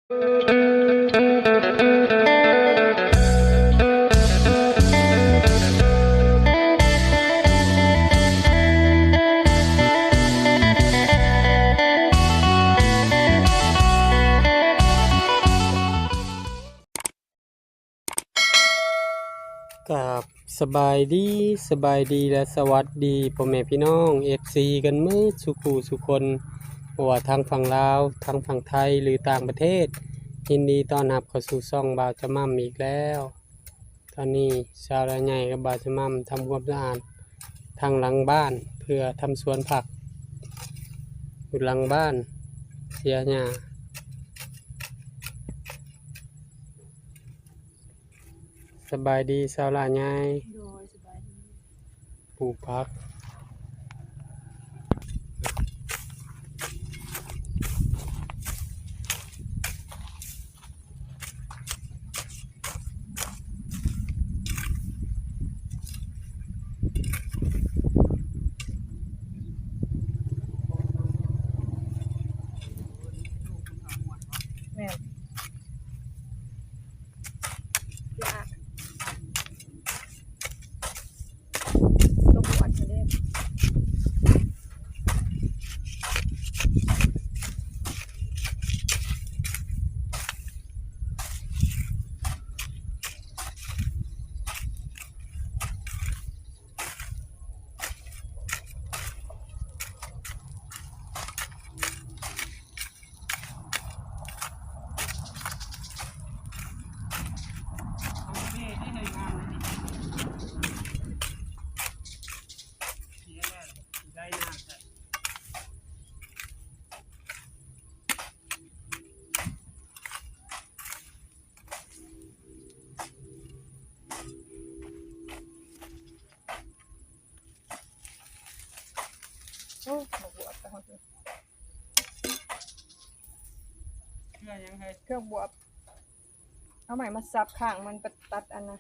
ກາບສະບາຍດີ, ສະບາຍດີ ແລະ ສະຫວັດດີພໍ່ແມ່ພີ່ນ້ອງ ເອັຟຊີ ກັນໝົດສູ່ຄູ່ສູ່ຄົນ, ບໍ່ວ່າທາງຝັ່ງລາວ, ທາງຝັ່ງໄທ ຫຼື ຕ່າງປະເທດ. ຍິນດີຕ້ອນຮັບເຂົ້າສູ່ຊ່ອງບ່າວຈະໝ່ຳອີກແລ້ວ. ຕອນນີ້ຊາວລາວໃຫຍ່ກັບບ່າວຈະໝ່ຳທຳຄວາມສະອາດທາງຫຼັງບ້ານ ເພື່ອທຳສວນຜັກຢູ່ຫຼັງບ້ານ ເສຍຫຍ້າ. ສະບາຍດີຊາວລາວໃຫຍ່. ໂດຍ ສະບາຍດີ. ປູກຜັກ. ແມ່ນ. ໂອ້ ໝາກບວບ ເຄືອຫຍັງເຮີ້ຍ? ເຄືອບວບ. ເອົາໄມ້ມາສັບຂ້າງມັນ ໄປຕັດອັນນະ.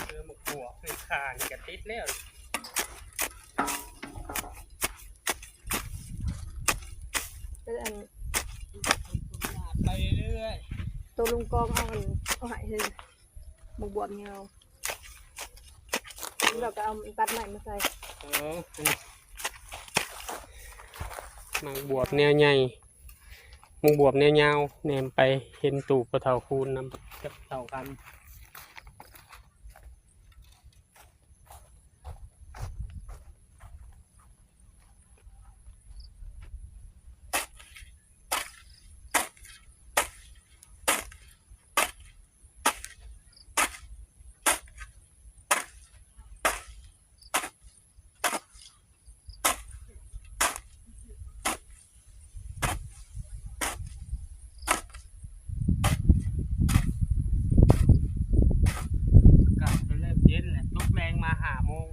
ເອີ ໝາກບວບຄືຄານີ້ກະຕິດແລ້ວ. ເອີ ອັນ ໄປເລື້ອຍໆ ໂຕລຸງກອງເອົາອັນ ເອົາໃຫ້ເລີຍ ໝາກບວບຍາວ. ແລ້ວກໍເອົາຕັດໄມ້ມາໃສ່. ເອີ ໝາກບວບແນວໃຫຍ່ ໝາກບວບແນວຍາວ ແນມໄປເຫັນຕູບພໍ່ເຖົ້າຄູນນຳ ກັບເຖົ້າຄຳ. ອາກາດກໍເລີ່ມເຢັນແລ້ວ ຕົກແລງມາຫ້າໂມງ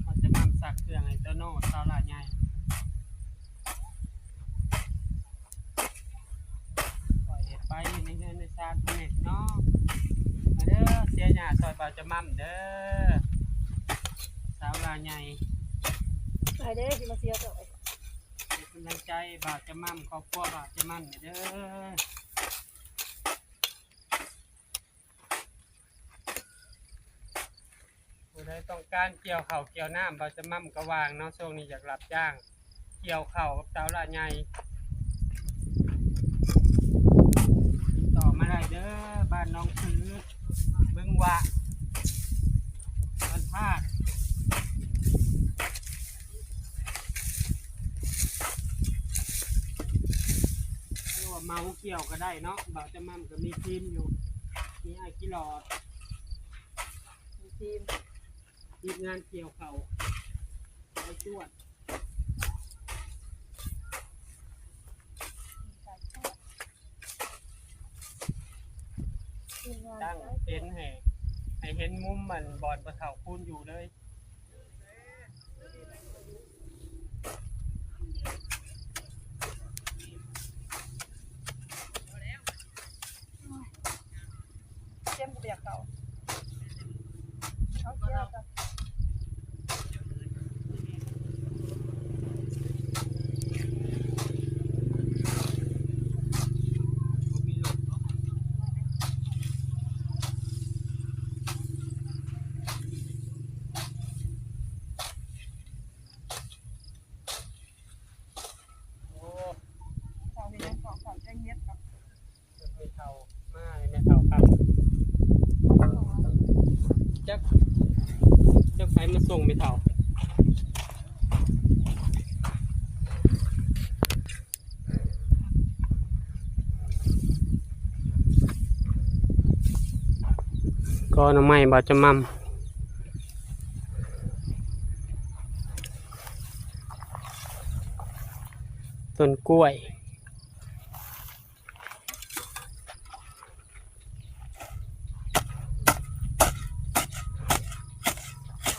ເຮົາຈະມາຊັກເຄື່ອງໃຫ້ໂຕໂນ້ ຊາວລາວໃຫຍ່. ຂ້ອຍເຮັດໄປໃນເຮືອນໃນຊານເພິ່ນເດ້ເນາະ. ມາເດີ ເສຍຫຍ້າຊ່ອຍບ່າວຈະໝ່ຳເດີ ສາວລາວໃຫຍ່. ໄປເດີ ຊິມາເສຍຊ່ອຍ. ເປັນກຳລັງໃຈບ່າວຈະໝ່ຳ ຄອບຄົວບ່າວຈະໝ່ຳເດີ. ຜູ້ໃດຕ້ອງການກ່ຽວເຂົ້າກ່ຽວນ້ຳ ບ່າວຈະໝ່ຳກະວ່າງເນາະ. ຊ່ວງນີ້ຢາກຮັບຈ້າງກ່ຽວເຂົ້າກັບສາວລາວໃຫຍ່ ຕິດຕໍ່ມາໄດ້ເດີ ບ້ານໜອງສື ບຶງຫວາ ບ້ານທາດ ຫຼືວ່າເໝົາກ່ຽວກໍໄດ້ເນາະ. ບ່າວຈະໝ່ຳກໍມີທີມຢູ່ ມີອ້າຍກິຫຼອດ ມີທີມ. ທີມງານກ່ຽວເຂົ້າ ໄປຈວດ ຕັ້ງເຕັນໃຫ້ ໃຫ້ເຫັນມຸມອັນບ່ອນພໍ່ເຖົ້າຄູນຢູ່ເລີຍ. ເຈັມກໍບໍ່ຢາກເຂົ້າ ເອົາແກ້ວກ່ອນ. ໂອ້ ເຂົາເຮັດຫຍັງເກາະ ເຂົາແກງເຫັດເນາະ. ແມ່ເຖົ້າມາ ແມ່ເຖົ້າຄັກ ຈັກ ຈັກໃຜມາສົ່ງແມ່ເຖົ້າ. ກໍໜໍ່ໄມ້ບໍ່ຈຳໝ່ຳ ຕົ້ນກ້ວຍ.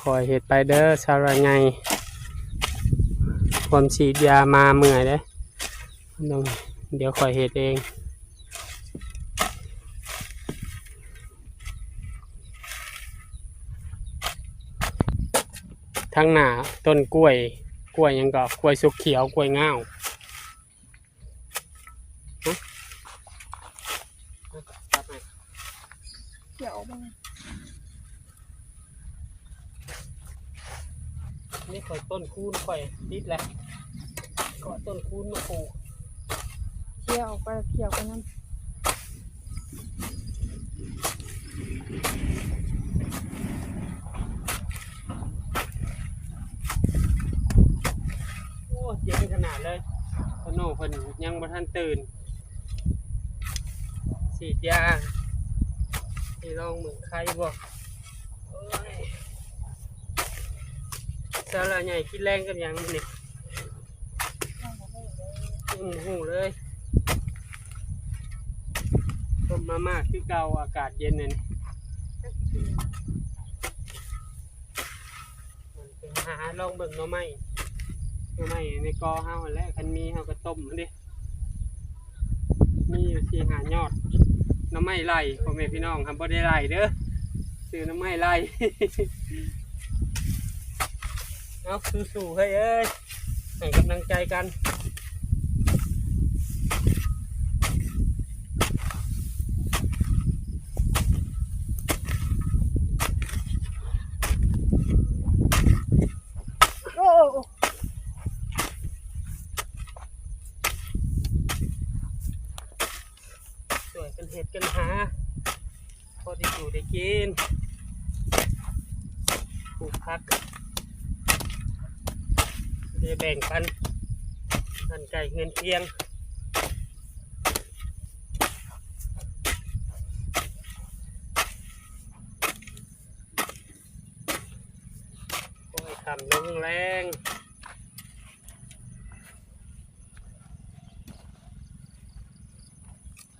ຂ້ອຍເຮັດໄປເດີ ສາວລາວໃຫຍ່ ຄວາມສີດຢາມາເມື່ອຍເດ້ ດຽວຂ້ອຍເຮັດເອງ. ທາງໜ້າຕົ້ນກ້ວຍ ກ້ວຍຫຍັງກໍ ກ້ວຍສຸກຂຽວ ກ້ວຍງາວ. ຮະ? ຕັດໃຫ້ ເຂົ້າອອກມາ ນີ້ຂ້ອຍຕົ້ນຄູນຂ້ອຍຕິດແລ້ວ ກໍເອົາຕົ້ນຄູນມາປູກ ເຂົ້າອອກໄປ ເຂົ້າໄປນຳ. ໂອ້ ເຢັນຂະໜາດເລີຍ ພໍ່ໂນ້ເພິ່ນຍັງບໍ່ທັນຕື່ນ ສີດຢາ ຊິລອງເບິ່ງໄຄບໍ່. ໂອ້ຍ ສາວລາວໃຫຍ່ກິນແລງກັບຫຍັງມື້ນີ້? ຍັງບໍ່ຮູ້ເລີຍ ຍັງບໍ່ຮູ້ເລີຍ ຕົ້ມມາມ່າຄືເກົ່າ ອາກາດເຢັນນີ້. ໄປຫາລອງເບິ່ງໜໍ່ໄມ້ ໜໍ່ໄມ້ໃນກໍເຮົາຫັ້ນແຫຼະ ຄັນມີເຮົາກໍຕົ້ມເດ້ ມີຢູ່ສີ່ຫ້າຍອດ. ໜໍ່ໄມ້ໄລ່ ພໍ່ແມ່ພີ່ນ້ອງ ຫາບໍ່ໄດ້ໄລ່ເດີ ຊື້ໜໍ່ໄມ້ໄລ່. ເອົາ ສູ້ໆ ເຮີ້ຍເອີຍ ໃຫ້ກຳລັງໃຈກັນ. ໂອ້ ຊ່ວຍກັນເຮັດກັນຫາ ພໍໄດ້ຢູ່ໄດ້ກິນ ປູກຜັກ ໄດ້ແບ່ງປັນ ບ້ານໃກ້ເຮືອນຄຽງ. ໂອ້ຍ ຄ່ຳລົງແລງ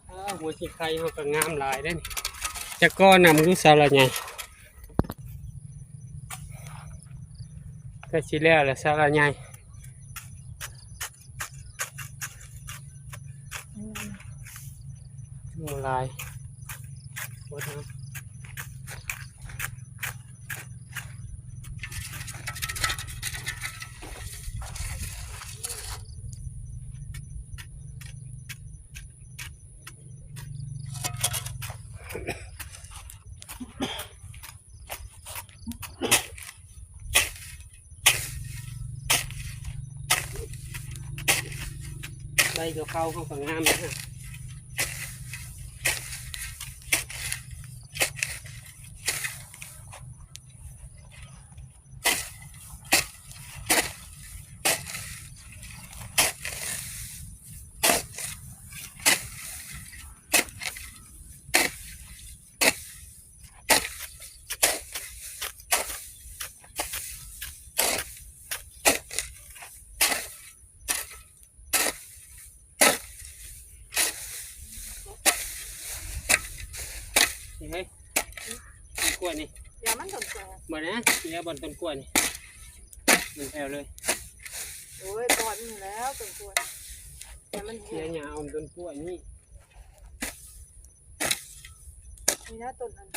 ອ້າວ ຫົວຊິໄຄເຮົາກໍງາມຫຼາຍເດ້ນີ້ ຈັກກໍນຳລູກສາວລາວໃຫຍ່ ໃກ້ຊິແລ້ວລະສາວລາວໃຫຍ່. ບໍ່ຫຼາຍ ໝົດແລ້ວ. ໃບກະເພົາເຮົາກໍງາມນະ. ໂ ກ້ວຍນີ້ ຢ່າມັນຕົ້ນກ້ວຍ ບໍ່ນະ ເຫຼືອບ່ອນຕົ້ນກ້ວຍນີ້ ມັນແຜ່ວເລີຍ. ໂອ້ຍ ປ່ອຍມັນແລ້ວຕົ້ນກ້ວຍ ຢ່າມັນ ເສຍຫຍ້າເອົາຕົ້ນກ້ວຍນີ້ ນີ້ນະຕົ້ນອັນ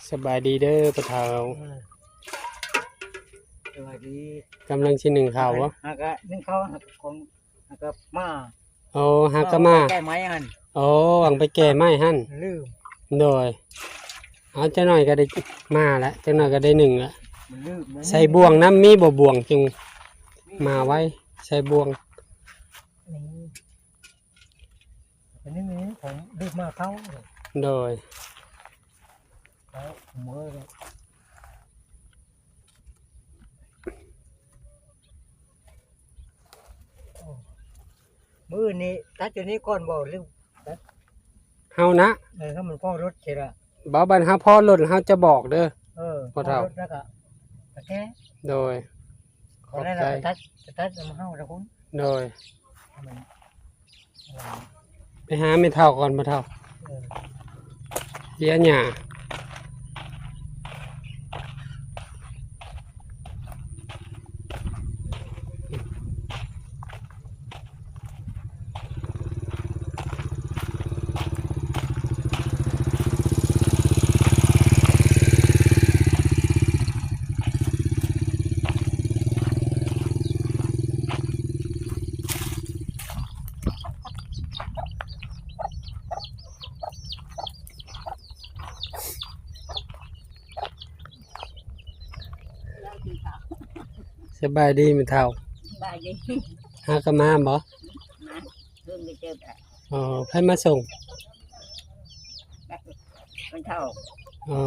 ສະບາຍດີເດີພໍ່ເຖົ້າ. ເອີ ສະບາຍດີ. ກຳລັງຊິໜຶ້ງເຂົ້າບໍ່? ຫາກະໜຶ້ງເຂົ້າ ຫາກະຂອງ ຫາກະມາ. ໂອ້ ຫາກະມາ ແກ້ໄມ້ຫັ້ນ. ໂອ້ ຫວັງໄປແກ້ໄມ້ຫັ້ນ. ລືມ. ໂດຍ. ເອົາ ຈັກໜ້ອຍກະໄດ້ມາລະ ຈັກໜ້ອຍກະໄດ້ໜຶ້ງລະ. ມັນລືມ. ໃສ່ບ່ວງນຳ ມີບໍ່ບ່ວງ? ຈຶ່ງມາໄວ ໃສ່ບ່ວງ. ນີ້ ອັນນີ້ຂອງລືມມາເຂົ້າ. ໂດຍ. ເອົາ ເມືອເລີຍ. ໂອ້ ມື້ນີ້ຕັດຢູ່ນີ້ກ່ອນບໍ່ ຫຼືຕັດ ເຮົານະ? ເອີ ຖ້າມັນພໍລົດຊິລະ ບໍ່ ບັດເຮົາພໍລົດເຮົາຈະບອກເດີ. ເອີ ພໍລົດແລ້ວກະ ໂອເຄ. ໂດຍ. ຂອບໃຈ. ຕັດ ຕັດນຳເຮົາລະຄຸນ. ໂດຍ. ໄປຫາແມ່ເຖົ້າກ່ອນ ພໍ່ເຖົ້າ. ເອີ ເສຍຫຍ້າ. ສະບາຍດີແມ່ເຖົ້າ. ສະບາຍດີ. ຫາກະມາບໍ່? ມາ ເພິ່ງໄປເຈີແລ້ວ. ອໍ ໃຜມາສົ່ງ? ແມ່ເຖົ້າ. ອໍ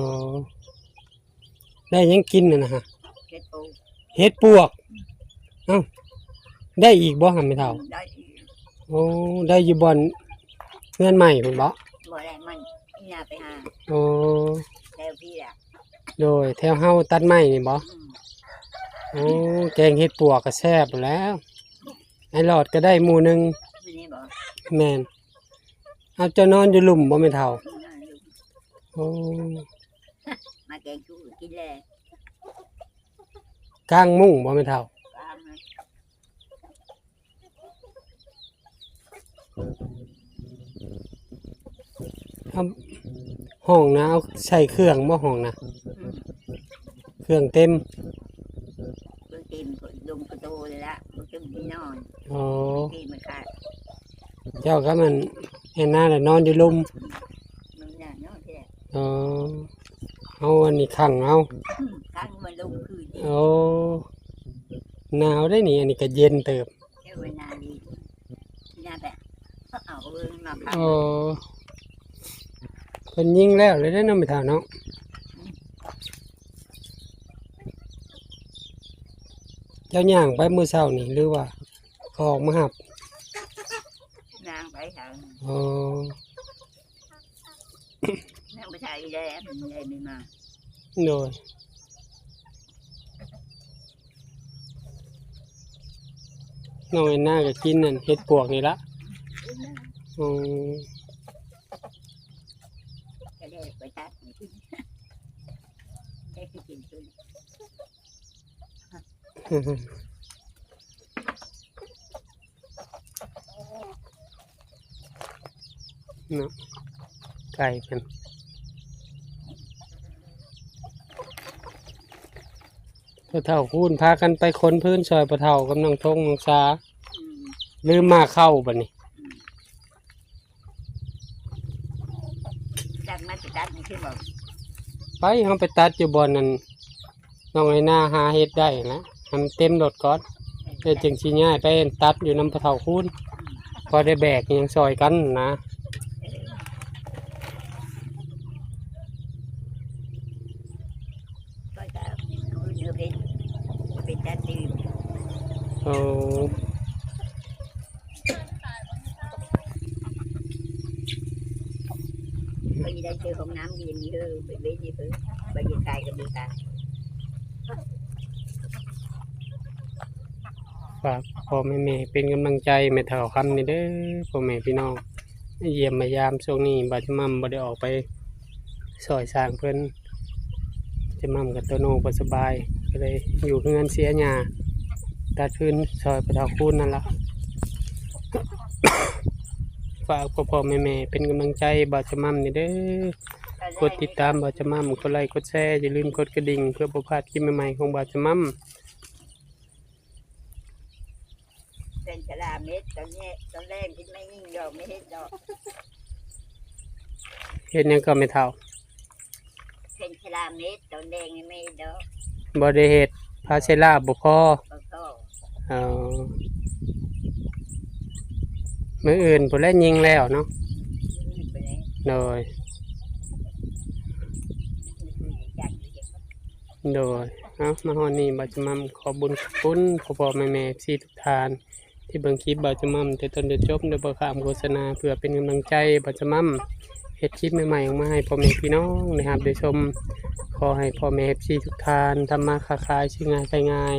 ໄດ້ຫຍັງກິນຫັ້ນນະ? ເຫັດປວກ. ເຫັດປວກ. ເອົ້າ ໄດ້ອີກບໍ່ຫັ້ນແມ່ເຖົ້າ? ໄດ້ອີກ. ໂອ້ ໄດ້ຢູ່ບ່ອນເຮືອນໃໝ່ພຸ້ນບໍ່? ບໍ່ແຫຼະ ມັນ ອີ່ນາໄປຫາ. ໂອ້ ແຖວພີ້ລະ. ໂດຍ. ແຖວເຮົາຕັດໄມ້ນີ້ບໍ່? ອືມ. ໂອ້ ແກງເຫັດປວກກະແຊບແລ້ວ. ໄອ້ຫຼອດກະໄດ້ໝູ່ໜຶ່ງ. ມື້ນີ້ບໍ່? ແມ່ນ. ເອົາ ເຈົ້ານອນຢູ່ລຸ່ມບໍ່ແມ່ເຖົ້າ? ນອນຢູ່. ໂອ້ ມາແກງຊູກິນແລ. ກາງມຸ້ງບໍ່ແມ່ເຖົ້າ? ກາງ. ເອົາ ຫ້ອງນະ ເອົາໃສ່ເຄື່ອງບໍ່ຫ້ອງນະ? ອືມ. ເຄື່ອງເຕັມ. ເຄື່ອງເຕັມ ລົງກະໂຕເລີຍລະ ບໍ່ເຕັມທີ່ນອນ. ອໍ ທີ່ມັນຂາດ. ເຈົ້າກັບອັນແອນນາລະນອນຢູ່ລຸ່ມ. ອືມ ນອນຢູ່ລຸ່ມແທ້. ອໍ ເອົາອັນນີ້ຂັງເອົາ. ອືມ ຂັງມັນລົງຄືນ. ໂອ້ ໜາວເດ້ນີ້ ອັນນີ້ກະເຢັນເຕີບ. ເຈົ້າວ່າໜາວດີ ໜາວແບບ ເອົາເບິ່ງມາຄັກ. ໂອ້ ເພິ່ນຍິງແລ້ວເລີຍເດ້ເນາະ ແມ່ເຖົ້າເນາະ. ເຈົ້າຍ່າງໄປມື້ເຊົ້ານີ້ ຫຼືວ່າເຂົາອອກມາຮັບ? ຍ່າງໄປທາງ. ໂອ້ ຍັງບໍ່ທັນໄດ້ ມັນໄດ້ໄມ່ມາ. ໂດຍ. ນ້ອງແອນນາກະກິນອັນເຫັດປວກນີ້ລະ. ອືມ. ກະໄດ້ໄປຕັດ ໄດ້ກິນ. ເນາະ ໄກ່ເພິ່ນ ພໍ່ເຖົ້າຄູນພາກັນໄປຂົນຟືນຊ່ອຍພໍ່ເຖົ້າກັບນ້ອງທົງນ້ອງສາ. ອືມ. ລືມມາເຂົ້າບັດນີ້. ຈັກມາຊິຕັດນີ້ຄືບໍ່? ໄປ ເຮົາໄປຕັດຢູ່ບ່ອນນັ້ນ ນ້ອງໄອນາຫາເຮັດໄດ້ນະ ໃຫ້ມັນເຕັມລົດກ່ອນ ແລ້ວຈຶ່ງຊິຍ້າຍໄປຕັດຢູ່ນຳພໍ່ເຖົ້າຄູນ ພໍໄດ້ແບກຫຍັງຊ່ອຍກັນນະ. ຂ້ອຍກະເອົາເງິນເພິ່ນໄປຕັດຕື່ມ. ໂອ້ ຂ້ອຍຊິໄດ້ຊື້ຫ້ອງນ້ຳເຢັນນີ້ເດີ ໄປເວັນນີ້ເດີ ໄປເຮັດຂາຍກະມີກະ ໄປ ຝາກພໍ່ແມ່ໆເປັນກຳລັງໃຈແມ່ເຖົ້າຄຳນີ້ເດີ ພໍ່ແມ່ພີ່ນ້ອງ ມາຢ້ຽມມາຢາມ. ຊ່ວງນີ້ບ່າວຈະໝ່ຳບໍ່ໄດ້ອອກໄປຊ່ອຍຊ່າງເພິ່ນ ຈະໝ່ຳກັບໂຕໂນ່ບໍ່ສະບາຍ ກໍເລີຍຢູ່ເຮືອນເສຍຫຍ້າ ຕັດຟືນຊ່ອຍພໍ່ເຖົ້າຄູນນັ້ນລະ. ຝາກພໍ່ໆແມ່ໆເປັນກຳລັງໃຈບ່າວຈະໝ່ຳນີ້ເດີ ກົດຕິດຕາມບ່າວຈະໝ່ຳ ກົດໄລກົດແຊ ຢ່າລືມກົດກະດິ່ງ ເພື່ອບໍ່ພາດຄລິບໃໝ່ໆຂອງບ່າວຈະໝ່ຳ. ເປັນຊະລາເມັດ ຕອນແລງ ຕອນແລງກິນໄມ້ຍິງດອກ ໄມ່ເຮັດດອກ. ເຮັດຫຍັງກໍແມ່ເຖົ້າ? ເປັນຊະລາເມັດ ຕອນແລງນີ້ໄມ່ເຮັດດອກ. ບໍ່ໄດ້ເຮັດ ພາເຊລາບໍ່ພໍ. ບໍ່ພໍ. ເອີ ມື້ອື່ນພຸ້ນແຫຼະຍິງແລ້ວເນາະ. ມື້ອື່ນພຸ້ນແຫຼະ. ໂດຍ. ໂດຍ ເອົາ ມາຮອດນີ້ບ່າວຈະໝ່ຳ ຂໍບຸນຂອບຄຸນພໍ່ໆແມ່ໆ ເອັຟຊີ ທຸກທ່ານ ທີ່ເບິ່ງຄລິບບ່າວຈະໝ່ຳແຕ່ຕົ້ນຈົນຈົບ ໂດຍບໍ່ຂ້າມໂຄສະນາ ເພື່ອເປັນກຳລັງໃຈບ່າວຈະໝ່ຳເຮັດຄລິບໃໝ່ໆອອກມາໃຫ້ພໍ່ແມ່ພີ່ນ້ອງໄດ້ຮັບໄດ້ຊົມ. ຂໍໃຫ້ພໍ່ແມ່ ເອັຟຊີ ທຸກທ່ານ ທຳມາຄ້າຂາຍ ຊື້ງ່າຍຂາຍງ່າຍ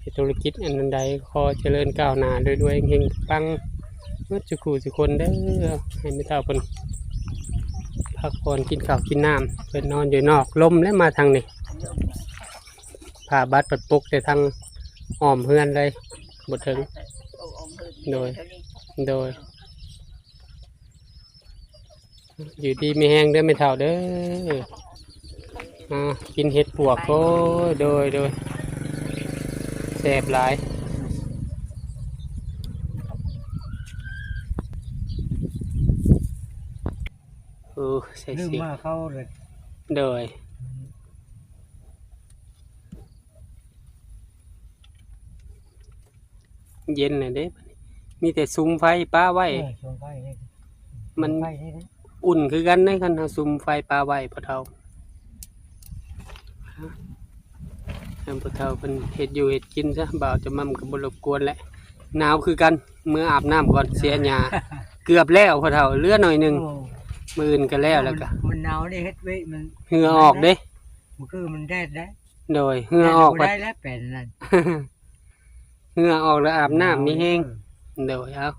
ເຮັດທຸລະກິດອັນໃດ ຂໍຈະເລີນກ້າວໜ້າ ລວຍໆ ເຮັງໆ ປັງໆ ໝົດສູ່ຄູ່ສູ່ຄົນເດີ. ໃຫ້ແມ່ເຖົ້າເພິ່ນພັກຜ່ອນ ກິນເຂົ້າກິນນ້ຳ ເພິ່ນນອນຢູ່ນອກ ລົມແລ້ວມາທາງນີ້. ຜ້າບັດພັດປົກແຕ່ທາງອ້ອມເຮືອນເລີຍ ບໍ່ເຖິງ. ໂດຍ ໂດຍ. ຢູ່ດີມີແຮງເດີແມ່ເຖົ້າເດີ. ອ່າ ກິນເຫັດປວກ. ໂອ້ຍ ໂດຍ ໂດຍ ແຊບຫຼາຍ. ໂອ້ ໃສ່ ລືມ ເສື້ອ ມາເຂົ້າເລີຍ. ໂດຍ. ເຢັນແລ້ວເດ້ ບັດນີ້ມີແຕ່ສຸມໄຟປະໄວ້. ເອີ ສຸມໄຟນີ້ ມັນ ໄຟນີ້ນະ ອຸ່ນຄືກັນເດ້ ຄັນເຮົາສຸມໄຟປະໄວ້ພໍ່ເຖົ້າ. ໃຫ້ພໍ່ເຖົ້າເພິ່ນເຮັດຢູ່ເຮັດກິນຊະ ບ່າວຈະໝ່ຳກໍບໍ່ລົບກວນແຫຼະ. ໜາວຄືກັນ ເມືອອາບນ້ຳກ່ອນ ເສຍຫຍ້າ. ເກືອບແລ້ວພໍ່ເຖົ້າ ເຫຼືອໜ້ອຍໜຶ່ງ. ໂອ້ ມື້ອື່ນກໍແລ້ວ ແລ້ວກໍ ມັນໜາວນີ້ເຮັດເວະ ມັນ ເຫື່ອອອກເດ້. ມັນຄືມັນແດດໄດ໋. ໂດຍ ເຫື່ອອອກ ແດດບໍ່ໄດ້ແລ້ວ ເປັນນັ້ນ ເຫື່ອອອກແລ້ວອາບນ້ຳມີແຮງ. ໂດຍ ເອົາ